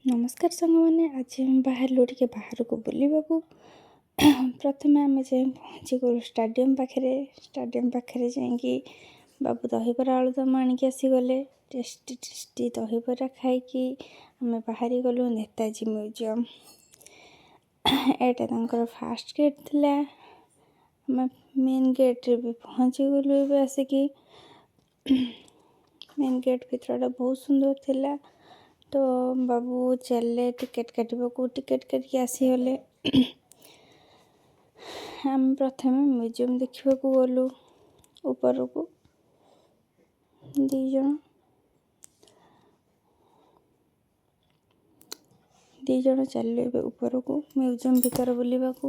ନମସ୍କାର ସାଙ୍ଗମାନେ, ଆଜି ଆମେ ବାହାରିଲୁ ଟିକେ ବାହାରକୁ ବୁଲିବାକୁ। ପ୍ରଥମେ ଆମେ ଯାଇ ପହଞ୍ଚିଗଲୁ ଷ୍ଟାଡ଼ିୟମ୍ ପାଖରେ। ଷ୍ଟାଡ଼ିୟମ୍ ପାଖରେ ଯାଇକି ବାବୁ ଦହିବରା ଆଳୁଦମ ଆଣିକି ଆସିଗଲେ। ଟେଷ୍ଟି ଟେଷ୍ଟି ଦହିବରା ଖାଇକି ଆମେ ବାହାରି ଗଲୁ ନେତାଜୀ ମ୍ୟୁଜିୟମ୍। ଏଇଟା ତାଙ୍କର ଫାଷ୍ଟ ଗେଟ୍ ଥିଲା। ଆମେ ମେନ୍ ଗେଟ୍ରେ ବି ପହଞ୍ଚିଗଲୁ ଏବେ ଆସିକି। ମେନ୍ ଗେଟ୍ ଭିତରଟା ବହୁତ ସୁନ୍ଦର ଥିଲା। ତ ବାବୁ ଚାଲିଲେ ଟିକେଟ୍ କାଟିବାକୁ। ଟିକେଟ୍ କାଟିକି ଆସିଗଲେ। ଆମେ ପ୍ରଥମେ ମ୍ୟୁଜିୟମ୍ ଦେଖିବାକୁ ଗଲୁ ଉପରକୁ 2 ଜଣ। 2 ଜଣ ଚାଲିଲୁ ଏବେ ଉପରକୁ ମ୍ୟୁଜିୟମ୍ ଭିତର ବୁଲିବାକୁ।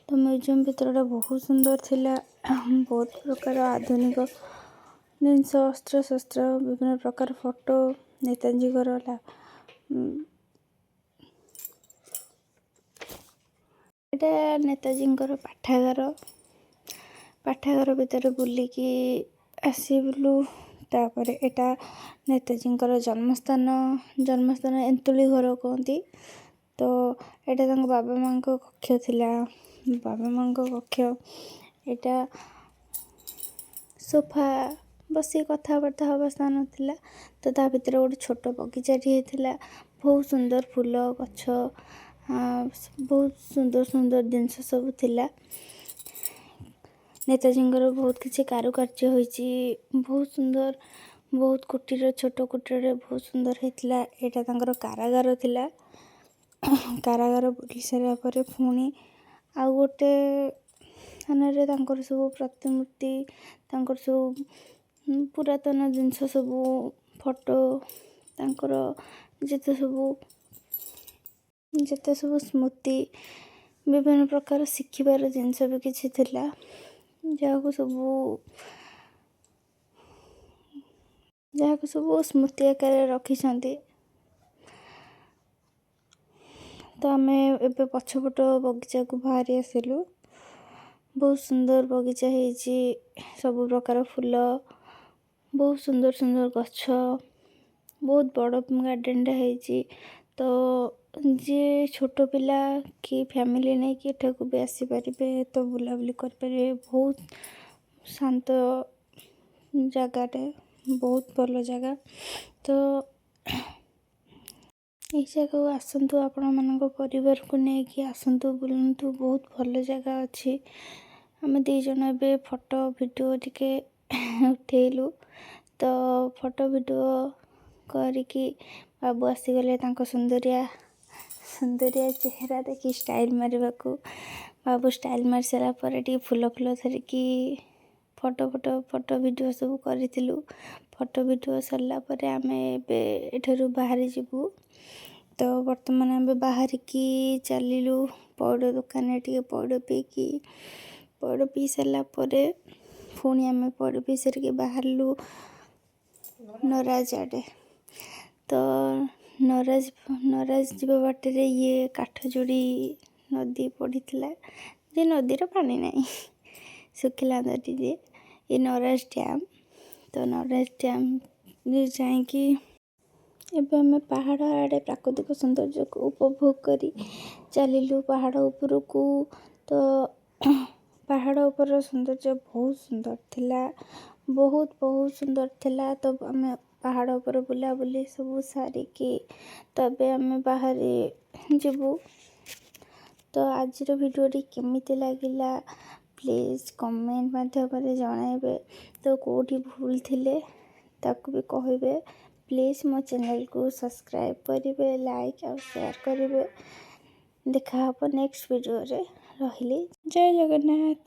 ତ ମ୍ୟୁଜିୟମ୍ ଭିତରଟା ବହୁତ ସୁନ୍ଦର ଥିଲା। ବହୁତ ପ୍ରକାର ଆଧୁନିକ ଜିନିଷ, ଅସ୍ତ୍ରଶସ୍ତ୍ର, ବିଭିନ୍ନ ପ୍ରକାର ଫଟୋ, ନେତାଜୀଙ୍କର। ଏଇଟା ନେତାଜୀଙ୍କର ପାଠାଗାର। ପାଠାଗାର ଭିତରେ ବୁଲିକି ଆସିଲୁ। ତାପରେ ଏଇଟା ନେତାଜୀଙ୍କର ଜନ୍ମସ୍ଥାନ। ଜନ୍ମସ୍ଥାନ ଏନ୍ତୁଳି ଘର କୁହନ୍ତି। ତ ଏଇଟା ତାଙ୍କ ବାବା ମାଆଙ୍କ କକ୍ଷ ଥିଲା। ବାବା ମାଆଙ୍କ କକ୍ଷ ଏଇଟା। ସୋଫା, ବସିକି କଥାବାର୍ତ୍ତା ହେବା ସ୍ଥାନ ଥିଲା। ତ ତା ଭିତରେ ଗୋଟେ ଛୋଟ ବଗିଚାଟିଏ ଥିଲା। ବହୁତ ସୁନ୍ଦର ଫୁଲ ଗଛ, ବହୁତ ସୁନ୍ଦର ସୁନ୍ଦର ଜିନିଷ ସବୁ ଥିଲା। ନେତାଜୀଙ୍କର ବହୁତ କିଛି କାରୁକାର୍ଯ୍ୟ ହୋଇଛି, ବହୁତ ସୁନ୍ଦର। ବହୁତ କୁଟୀର, ଛୋଟ କୁଟୀରରେ ବହୁତ ସୁନ୍ଦର ହେଇଥିଲା। ଏଇଟା ତାଙ୍କର କାରାଗାର ଥିଲା। କାରାଗାର ବୁଲି ସାରିଲା ପରେ ପୁଣି ଆଉ ଗୋଟେ ସ୍ଥାନରେ ତାଙ୍କର ସବୁ ପ୍ରତିମୂର୍ତ୍ତି, ତାଙ୍କର ସବୁ ପୁରାତନ ଜିନିଷ ସବୁ, ଫଟୋ, ତାଙ୍କର ଯେତେ ସବୁ ସ୍ମୃତି, ବିଭିନ୍ନ ପ୍ରକାର ଶିଖିବାର ଜିନିଷ ବି କିଛି ଥିଲା, ଯାହାକୁ ସବୁ ସ୍ମୃତି ଆକାରରେ ରଖିଛନ୍ତି। ତ ଆମେ ଏବେ ପଛପଟ ବଗିଚାକୁ ବାହାରି ଆସିଲୁ। ବହୁତ ସୁନ୍ଦର ବଗିଚା ହେଇଛି। ସବୁ ପ୍ରକାର ଫୁଲ, ବହୁତ ସୁନ୍ଦର ସୁନ୍ଦର ଗଛ, ବହୁତ ବଡ଼ ଗାର୍ଡ଼େନଟା ହେଇଛି। ତ ଯିଏ ଛୋଟ ପିଲା କି ଫ୍ୟାମିଲି ନେଇକି ଏଠାକୁ ବି ଆସିପାରିବେ, ତ ବୁଲାବୁଲି କରିପାରିବେ। ବହୁତ ଶାନ୍ତ ଜାଗାଟେ, ବହୁତ ଭଲ ଜାଗା। ତ ଏଇ ଜାଗାକୁ ଆସନ୍ତୁ, ଆପଣମାନଙ୍କ ପରିବାରକୁ ନେଇକି ଆସନ୍ତୁ, ବୁଲନ୍ତୁ। ବହୁତ ଭଲ ଜାଗା ଅଛି। ଆମେ 2 ଜଣ ଏବେ ଫଟୋ ଭିଡ଼ିଓ ଟିକେ ଉଠେଇଲୁ। ତ ଫଟୋ ଭିଡ଼ିଓ କରିକି ବାବୁ ଆସିଗଲେ ତାଙ୍କ ସୁନ୍ଦରିଆ ସୁନ୍ଦରିଆ ଚେହେରା ଦେଖି ଷ୍ଟାଇଲ୍ ମାରିବାକୁ। ବାବୁ ଷ୍ଟାଇଲ୍ ମାରି ସାରିଲା ପରେ ଟିକେ ଫୁଲ ଫୁଲ ଧରିକି ଫଟୋ ଫଟୋ ଫଟୋ ଭିଡ଼ିଓ ସବୁ କରିଥିଲୁ। ଫଟୋ ଭିଡ଼ିଓ ସରିଲା ପରେ ଆମେ ଏବେ ଏଠାରୁ ବାହାରି ଯିବୁ। ତ ବର୍ତ୍ତମାନ ଆମେ ବାହାରିକି ଚାଲିଲୁ ପଇଡ଼ ଦୋକାନରେ ଟିକେ ପଇଡ଼ ପିଇକି। ପଇଡ଼ ପିଇ ସାରିଲା ପରେ ପୁଣି ଆମେ ପଇଡ଼ ପିଇ ସାରିକି ବାହାରିଲୁ ନରାଜ ଆଡ଼େ। ତ ନରାଜ ନରାଜ ଯିବା ବାଟରେ ଇଏ କାଠଯୋଡ଼ି ନଦୀ ପଡ଼ିଥିଲା ଯେ ନଦୀର ପାଣି ନାହିଁ, ଶୁଖିଲା ନଦୀ। ଏ ନରାଜ ଡ୍ୟାମ୍। ତ ନରାଜ ଡ୍ୟାମ୍ ଯାଇକି ଏବେ ଆମେ ପାହାଡ଼ ଆଡ଼େ ପ୍ରାକୃତିକ ସୌନ୍ଦର୍ଯ୍ୟକୁ ଉପଭୋଗ କରି ଚାଲିଲୁ ପାହାଡ଼ ଉପରକୁ। ତ ପାହାଡ଼ ଉପରର ସୌନ୍ଦର୍ଯ୍ୟ ବହୁତ ସୁନ୍ଦର ଥିଲା, ବହୁତ ବହୁତ ସୁନ୍ଦର ଥିଲା। ତ ଆମେ ପାହାଡ଼ ଉପରେ ବୁଲାବୁଲି ସବୁ ସାରିକି ତବେ ଆମେ ବାହାରି ଯିବୁ। ତ ଆଜିର ଭିଡ଼ିଓଟି କେମିତି ଲାଗିଲା, ପ୍ଲିଜ୍ କମେଣ୍ଟ ମାଧ୍ୟମରେ ଜଣାଇବେ। ତ କେଉଁଠି ଭୁଲ ଥିଲେ ତାକୁ ବି କହିବେ। ପ୍ଲିଜ୍ ମୋ ଚ୍ୟାନେଲକୁ ସବସ୍କ୍ରାଇବ୍ କରିବେ, ଲାଇକ୍ ଆଉ ସେୟାର କରିବେ। ଦେଖା ହେବ ନେକ୍ସଟ ଭିଡ଼ିଓରେ। ରହିଲି, ଜୟ ଜଗନ୍ନାଥ।